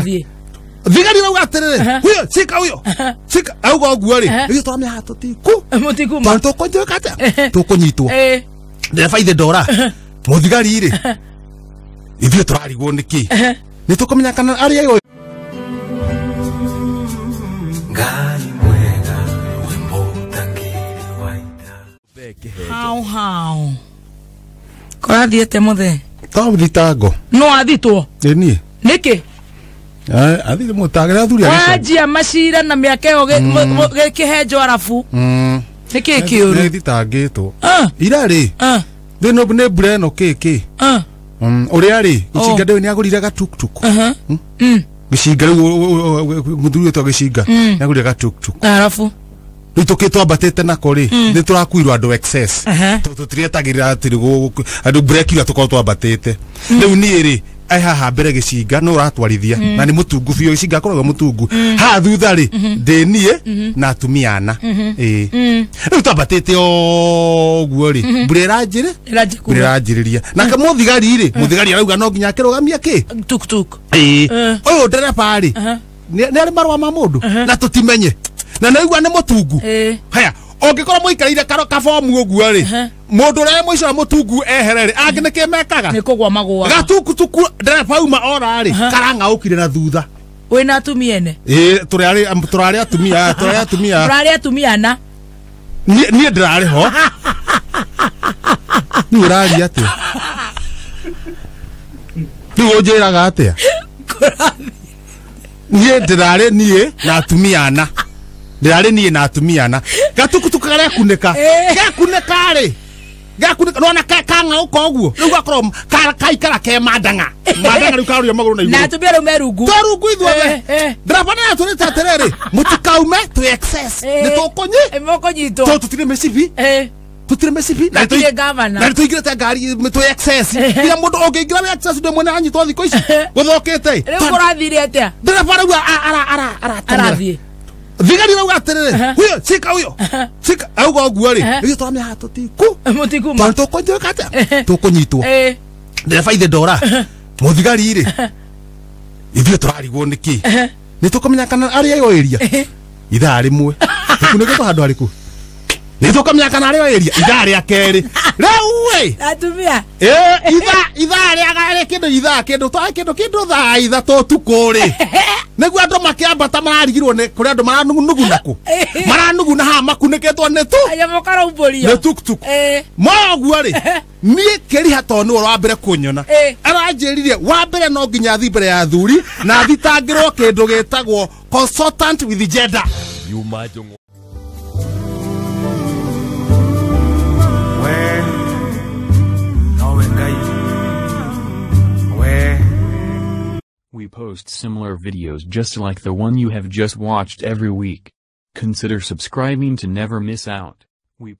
Kũrathiĩ. Thigari rauga atĩrĩrĩ, huyo cika huyo cika auga ũguo rĩ, ithuĩ tũramenya haha tũtiku Mũtikuma. tondũ tũkũnjĩka atĩa, tũkũnyitwo. Eh. Ndereba ithe ndora mũthigari rĩ, ithuĩ tũrarigwo nĩkĩ, nĩ tũkũmenya kana arĩa ĩyo. Ngai mwega we mũtangĩri wa ita. Hau hau. Kũrathiĩ atĩa mũthee? To thitango. No athitwo. Ĩ niĩ. Nĩkĩ? Athire mũtagĩra athuri a gĩcagi. Wanjia macira na mĩaka ĩyo gĩkĩhenjwo arabu. Nĩkĩ kĩũru? Nĩ thitangĩtwo. Ah. Ira rĩ, Ah. thĩ nĩ mbura ĩno kĩ kĩ. Ah. Ũrĩa rĩ, gĩcinga ndĩũĩ nĩ agũrire gatuktuk. Aha. Gĩcinga rĩu mũthuri wĩtwo gĩcinga nĩ agũrire gatuktuk. Arabu. Rĩu tũkĩ twambatĩte nako rĩ, nĩ tũrakuirwo andũ excess. Aha. Tũtiretagĩrĩra atĩ andũ breki ĩrĩa tũkorwo twambatĩte. Rĩu niĩ rĩ, ai haha mbere gĩcinga nĩ ũratwarithia na nĩ mũtungu biũ, gĩcinga akoragwo mũtungu. Haha thutha rĩ, ndĩ niĩ na atumia ana. Ĩĩ. Rĩu twambatĩte ũguo rĩ, mbura ĩranjĩrĩ, Ĩranjia mbura kuura. ĩranjĩrĩria. Nake mũthigari rĩ, mũthigari arauga no nginya akĩrũgamia kĩ? Tuktuk. Ĩĩ. Eh. Ũyũ ndereba rĩ, nĩ arĩ marũa ma mũndũ na tũtimenye na naigua nĩ mũtungu. Eh. Haya, ũngĩkorwo mũikarĩire kabomu ũguo rĩ, mũndũ ũrĩa mũico wa mũtungu ehere rĩ, angĩ nĩkĩ mekaga? Nĩ kũgwa magũaga. Gatukutuku ndereba auma ora rĩ, karang'aũkire na thutha. Wĩna atumia ene. Ĩĩ, tũrarĩ atumia, tũrarĩ atumia. Ũrarĩ atumia ana. Niĩ ndĩrarĩ ho. Rĩu ũraria atĩa? Rĩu ũnjĩraga atĩa? Niĩ ndĩrarĩ niĩ na atumia ana. Ndĩrarĩ niĩ na atumia ana. Gatukutuku karekunĩka. Eh. Gekunĩka rĩ. Gekunĩka nona kang'aũka ũguo. Rĩu gakorwo kaikara ke mandang'a. Mandang'a rĩu karoria magũrũ na Na igũrũ. atumia rĩu me rungu. Twarungu ithuothe. Eh, eh. Ndereba nĩ atwĩrĩte atĩrĩrĩ, mũtikaume twĩ excess. Eh. Nĩ tũkũnyi. Eh, mũkũnyitwo. Tondũ tũtirĩ mĩcibi. Eh. Tũtirĩ mĩcibi. Na Gũtirĩ gavana. na nĩtũingĩrĩte ngari twĩ excess. Nginya mũndũ ũngĩingĩra wĩ excess ndũ mwene anyitwo thikũ ici. Gũthũkĩte. Rĩu kũrathire atĩa? Ndereba rĩu arateng'era. Arathiĩ. Thigari rauga atĩrĩrĩ, huyo cika huyo cika auga ũguo rĩ, ithuĩ tũramenya haha tũtiku Mũtikuma. tondũ tũkũnjĩka atĩa, tũkũnyitwo. Eh. Ndereba ithe ndora mũthigari rĩ, ithuĩ tũrarigwo nĩkĩ, nĩ tũkũmenya kana arĩa ĩyo ĩria ithaa rĩmwe tũkunĩkĩtwo handũ harĩkũ, nĩ tũkũmenya kana arĩa ĩria ithaa rĩa kerĩ rĩu ĩ. Atumia. Ĩ, ithaa rĩa kĩndũ ithaa kĩndũ twa kĩndũ kĩndũ thaa ithatũ ũtukũ rĩ, nĩguo andũ makĩambata mararigirwo nĩ kũrĩ andũ maranuguna kũ maranuguna haha makunĩkĩtwo nĩ tu Aya mũkaraumbũrio. nĩ tuktuk. Eh. Moguo rĩ, niĩ kĩriha tondũ nĩwe wa mbere kũnyona, Eh. aranjĩrire wa mbere no nginya thiĩ mbere ya athuri na thitangĩrwo kĩndũ gĩtagwo consultant with gender. Yuma Jong'o. We nowe Ngai we. We post similar videos just like the one you have just watched every week. Consider subscribing to never miss out. We